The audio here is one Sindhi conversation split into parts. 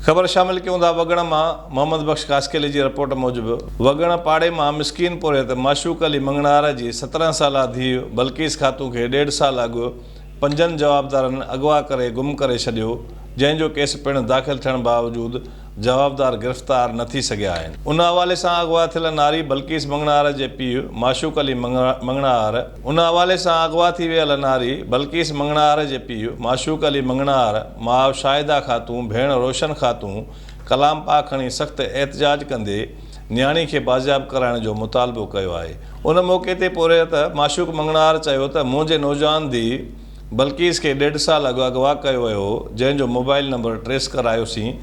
خبر شامل ڪيون ٿا وڳڻ مان محمد بخش خاصخيلي جي رپورٽ موجب وڳڻ پاڙي مان مسڪين پورهيت معشوق علي مڱڻهار جي 17 سالا ڌيء بلقيس خاتون کي ڏيڍ سال اڳ پنجن جوابدارن اغوا ڪري گم ڪري ڇڏيو جنهن جو ڪيس پڻ داخل ٿيڻ باوجود جوابدار گرفتار نه ٿي سگهيا آهن. ان حوالي سان اغوا ٿيل ناري بلقيس مڱڻهار جي پيء معشوق علي مڱڻهار ان حوالي سان اغوا ٿي ويل ناري بلقيس مڱڻهار جي پيء معشوق علي مڱڻهار، ماء شاهده خاتون، ڀيڻ روشن خاتون ڪلام پاڪ کڻي سخت احتجاج ڪندي نياڻي کي بازياب ڪرائڻ جو مطالبو ڪيو آهي. ان موقعي تي پورهيت معشوق مڱڻهار چيو ته منهنجي نوجوان ڌيء بلقيس کي ڏيڍ سال اڳ اغوا ڪيو ويو هو، جنهن جو موبائل نمبر ٽريس ڪرايوسين،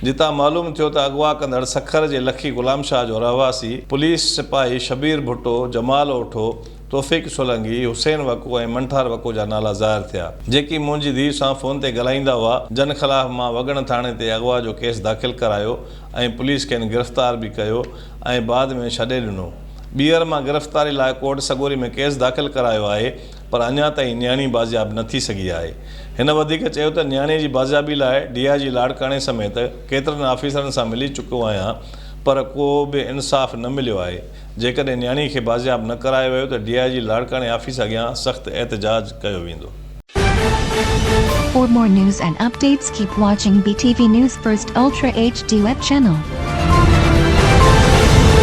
جتان معلوم ٿيو ته اغوا ڪندڙ سکر جي لکي غلام شاهه جو رهواسي پوليس سپاهي شبير ڀٽو، جمال اوٺو، توفيق سولنگي، حسين وڪو ۽ منٺار وڪو جا نالا ظاهر ٿيا، جيڪي منهنجي ڌيء سان فون تي ڳالهائيندا هئا، جن خلاف مان وڳڻ ٿاڻي تي اغوا جو ڪيس داخل ڪرايو ۽ پوليس کين گرفتار به ڪيو ۽ بعد ۾ ڇڏي ڏنو. ٻيهر مان گرفتاري لاء ڪورٽ سڳوري ۾ ڪيس داخل ڪرايو آهي پر اڃا تائين نياڻي بازياب نه ٿي سگهي آهي. هن وڌيڪ چيو ته نياڻي جي بازيابي لاء ڊي I جي لاڙڪاڻي سميت ڪيترن آفيسرن سان ملي چڪو آهيان پر ڪو به انصاف نه مليو آهي، جيڪڏهن نياڻي کي بازياب نه ڪرايو ويو ته ڊي I جي لاڙڪاڻي آفيس اڳيان سخت احتجاج ڪيو ويندو. For more news and updates keep watching BTV News First Ultra HD web channel.